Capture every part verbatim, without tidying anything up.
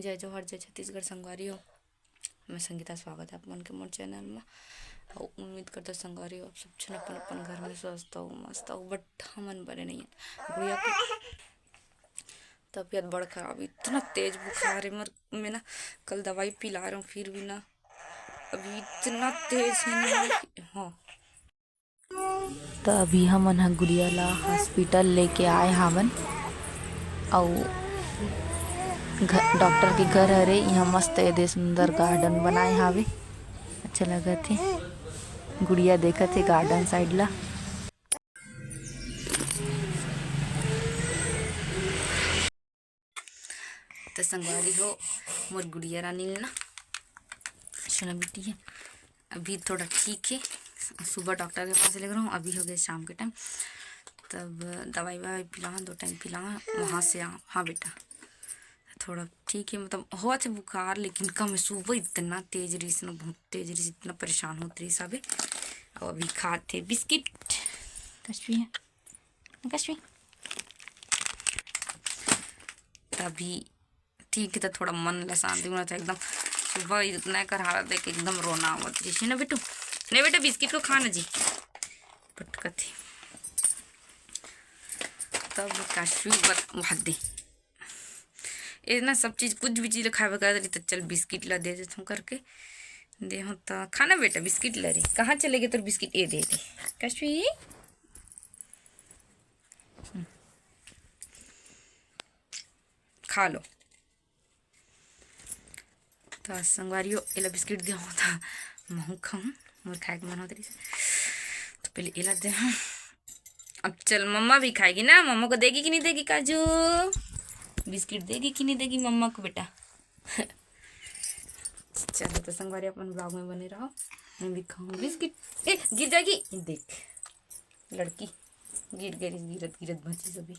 जय जोहार, जय छत्तीसगढ़ संगवारी हो। मैं संगीता, स्वागत है आप मन के मोर चैनल में। अउ उम्मीद करता संगवारी हो, आप सब झन अपन अपन घर में स्वस्थ हो, मस्त हो, but हमन बने नहीं है। गुड़िया के तबीयत बड़ खराब, इतना तेज बुखार है मोर, मैं ना कल दवाई पिला रहा हूँ, फिर भी ना अभी इतना तेज है ना कि, हाँ। त अभी हमन ह गुड़िया ला हॉस्पिटल लेके आए हावन, अउ घ-, डॉक्टर के घर हरे। यहाँ मस्त एदे सुंदर गार्डन बनाए हावे, अच्छा लगत हे। गुड़िया देखत हे गार्डन साइड ला। त संगवारी हो, मोर गुड़िया रानी ल ना, सुना बेटी है, अभी थोड़ा ठीक है। सुबह डॉक्टर के पास लेके रहूँ, अभी हो गए शाम के टाइम, तब दवाई ववाई पिलावा, दो टाइम पिलावा, वहाँ से आ। हाँ बेटा, थोड़ा ठीक है, मतलब होवत हे बुखार, लेकिन कम है। सुबह इतना तेज रहिस ना, बहुत तेज रहिस, इतना परेशान होत रहिस सबे। अउ अभी खात हे बिस्किट। कशवी है, कशवी। तभी ठीक है, तो थोड़ा मन ला शांति होना चाहिए एकदम। सुबह इतना कर हालत देख के एकदम रोना आवत रहिस ना बेटू। नहीं बेटा, बिस्किट को खा ना जी, पटकत हे। तब कशवी बत-, वहाँ दे। ये ना सब चीज, कुछ भी चीज खावे का रही तो चल बिस्किट ला दे देथों करके दे हो। तो खाना बेटा, बिस्किट ला रे। कहाँ चले गए तोर बिस्किट? ये दे दे कशवी, हम्म। खा लो। तो संगवारी हो, एला बिस्किट दे हो तो महूँ खाऊँ, मोर खाए के मन होत रहिस। तो पहले एला दे हो। अब चल, मम्मा भी खाएगी ना, मम्मा को देगी कि नहीं देगी काजू? बिस्किट देगी कि नहीं देगी मम्मा को बेटा? चलो तो संगवारी, अपन ब्लॉग में बने रहो, मैं भी खाऊँ बिस्किट। ए, गिर जाएगी, देख लड़की गिर गई, गिरत गिरत बची सभी।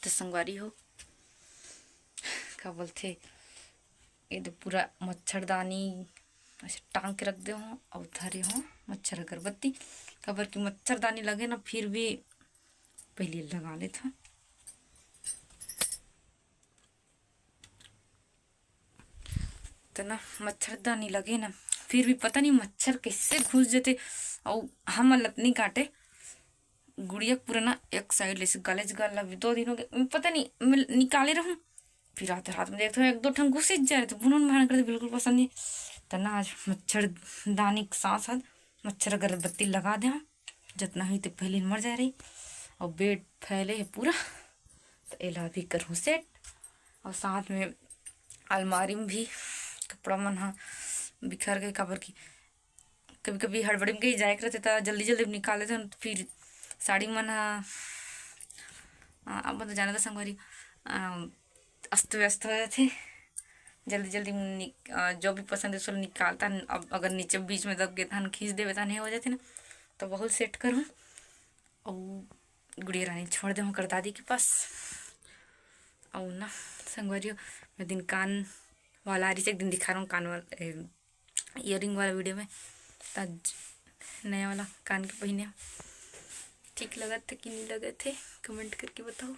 तो संगवारी हो, का बोलथे, ये तो पूरा मच्छरदानी ऐसे टांग के रख दे हो अउ धरे हो मच्छर अगरबत्ती, काबर कि मच्छरदानी लगे ना, फिर भी पहले लगा लेत हो। त ना मच्छरदानी लगे ना, फिर भी पता नहीं मच्छर कैसे घुस जथे। अउ हमन ल त नहीं काटे, गुड़िया पूरा ना एक साइड ले से गले च गल ला, दो दिन हो गए, पता नहीं मैं निकाले रहूँ, फिर रात, रात में देखते हो एक दो ठन घुस जा रहे, तो बुनन भान करते बिल्कुल पसंद नहीं। त ना आज मच्छरदानी के साथ साथ मच्छर अगरबत्ती लगा दे, जितना ही तो पहले मर जा रही। और बेड फैले है पूरा, तो एला भी करूँ सेट। और साथ में अलमारी में भी कपड़ा मन हा बिखर गए, काबर कि कभी कभी हड़बड़ी में कहीं जाए के रहते, तो जल्दी जल्दी निकाल लेते हैं, तो फिर साड़ी मन हा, आ, अब तो जाना था संगवारी, आ, अस्त व्यस्त हो जाते, जल्दी जल्दी नि-, आ, जो भी पसंद है उसको निकालता है। अब अगर नीचे बीच में दब गए तहन खींच देवे तहन हो जाते ना, तो बहुत सेट करूँ। और गुड़िया रानी छोड़ दे कर दादी के पास। और ना संगवारी हो, मैं दिन कान वाला आ रही से एक दिन दिखा रहा हूँ, कान वाला, ईयरिंग वाला वीडियो में। त आज नया वाला कान के पहिने, ठीक लगत हे कि नहीं लगत हे, कमेंट करके बताओ।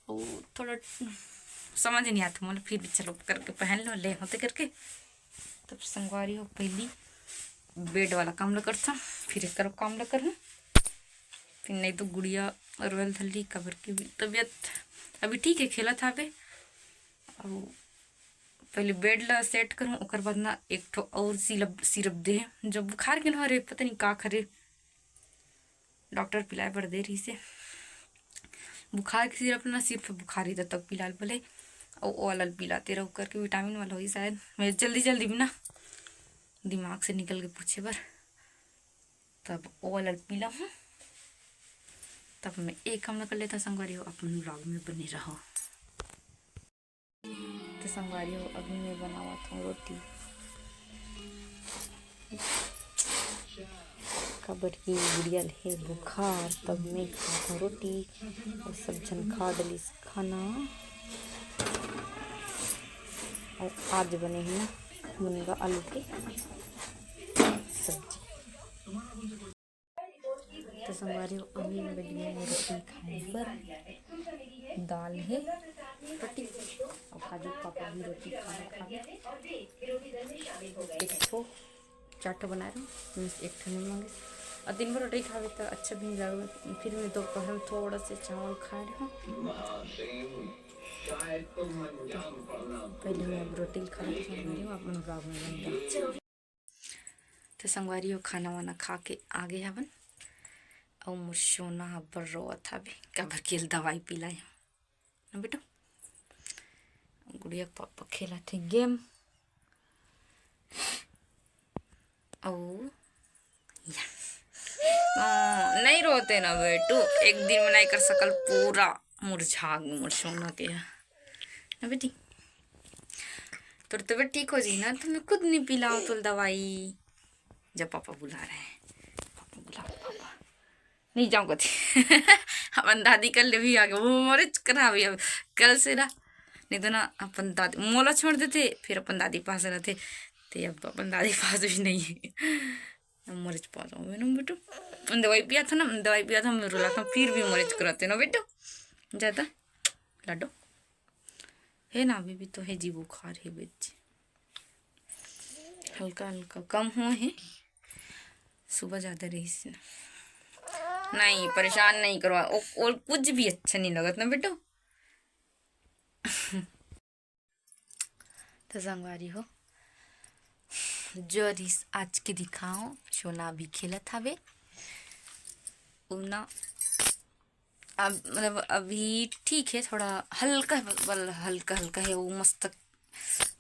वो थोड़ा समझ नहीं आता मोला, फिर भी चलो करके पहन लो, ले होते करके। तब संगवारी हो, पहली बेड वाला काम ला करता, फिर एक काम ला करूँ, फिर नहीं तो गुड़िया रोयल धली, काबर की तबीयत अभी ठीक है, खेला था बे। अब पहले बेड ला सेट करूँ, ओकर बाद ना एक ठो और सिरप, सिरप दे, जब बुखार के ना रे, पता नहीं का खरे, डॉक्टर पिलाए बर दे रही से। बुखार के सिरप ना सिर्फ बुखार ही तक पिलाल बोले, और ओ वाला पिलाते रहो करके, विटामिन वाला होई शायद। मैं जल्दी जल्दी भी ना दिमाग से निकल के पूछे बर, तब ओ वाला पीला हूँ, तब मैं एक काम कर लेता संगवारी हो, अपन ब्लॉग में बने रहो। तो संगवारी हो, अभी मैं बनावत हूँ रोटी, काबर की गुड़िया ल हे बुखार, तब मैं खात हूँ रोटी। और सब झन खा डलिस खाना। और आज बने हे ना मुनगा आलू के सब्जी। तो संगवारी हो, अभी मैं बनी हूँ रोटी खाए बर। दाल हे, रोटी। अब काजू के पापा भी रोटी खाना खाबे। एक ठो चार ठो बनाए रहूँ, मैं एक ठो नहीं मांगे। और दिन भर रोटी खाबे तो अच्छा भी नहीं लगे। फिर मैं दोपहर में थोड़ा से चावल खाए रहूँ। पहले मैं अब रोटी खा लेती हूँ, आप मन vlog में बन जाओ। तो संगवारी हो, खाना वाना खा के आगे हवन। अउ मोर सोना अब्बड़ रोवत हवे, काबर के दवाई पिलाए हूँ ना बेटू। गुड़िया के पापा खेलत हे game। अउ या। ओ, नहीं रोते ना बेटू, एक दिन में नहीं कर सकल, पूरा मुरझा गे मोर सोना के ह। ना बेटी, तोर तबीयत ठीक हो जाही ना, तो मैं खुद नहीं पिलाओ तोल दवाई। जब पापा बुला रहे हैं, पापा बुलाओ, पापा। नहीं जाऊँ कथे। अपन दादी कल ले भी आ गए, वो मोरे चक्कर आ गया कल से रहा। नहीं तो ना अपन दादी मोला छोड़ देते, फिर अपन दादी पास रहते। ते अब अपन दादी पास भी नहीं है। अब मोरे पास आऊँ ना बेटू। दवाई पिया था ना, दवाई पिया था, मैं रुला था, फिर भी मोरे चक्कर आते ना बेटू। जाता लाडो। हे ना, अभी भी तो हे जी बुखार हे बच्चे। हल्का हल्का कम हो हे, सुबह ज्यादा रहिस ना। नहीं, परेशान नहीं करवा, ओ, ओ, कुछ भी अच्छा नहीं लगत ना बेटू। तो संगवारी हो, जो रिस आज के दिखाओ, सोना भी खेलत हवे। उना अब, मतलब, अभी ठीक है, थोड़ा हल्का, बल हल्का हल्का है, वो मस्त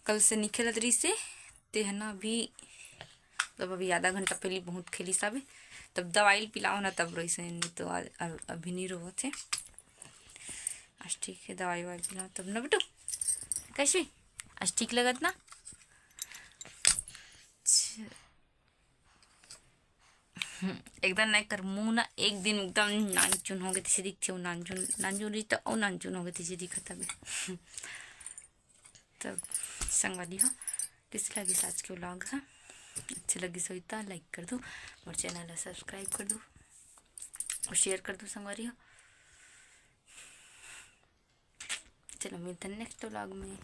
कल से नहीं खेलत रही से। ते है ना, अभी, मतलब, अभी आधा घंटा पहले बहुत खेली साबे, तब दवाई पिलाओ ना, तब रोइस हे, नहीं तो आज, अब, अभी नहीं रोवत है। आज ठीक है, दवाई वाई पिलाओ तब ना बेटू। कैसे आज ठीक लगत ना? अच्छा। हम्म, एकदम नहीं कर मुंह ना, एक दिन एकदम नानचुन हो गए तैसे दिखते हो, नानचुन, नानचुन रही तो, ओ नानचुन हो गए तैसे दिखत हवे। तब संगवारी हो, किस लगिस आज के vlog ह? अच्छे लगिस होही त like कर दो, मोर channel ला subscribe कर दो और share कर दो संगवारी हो। चलो, मिलते हैं next vlog में।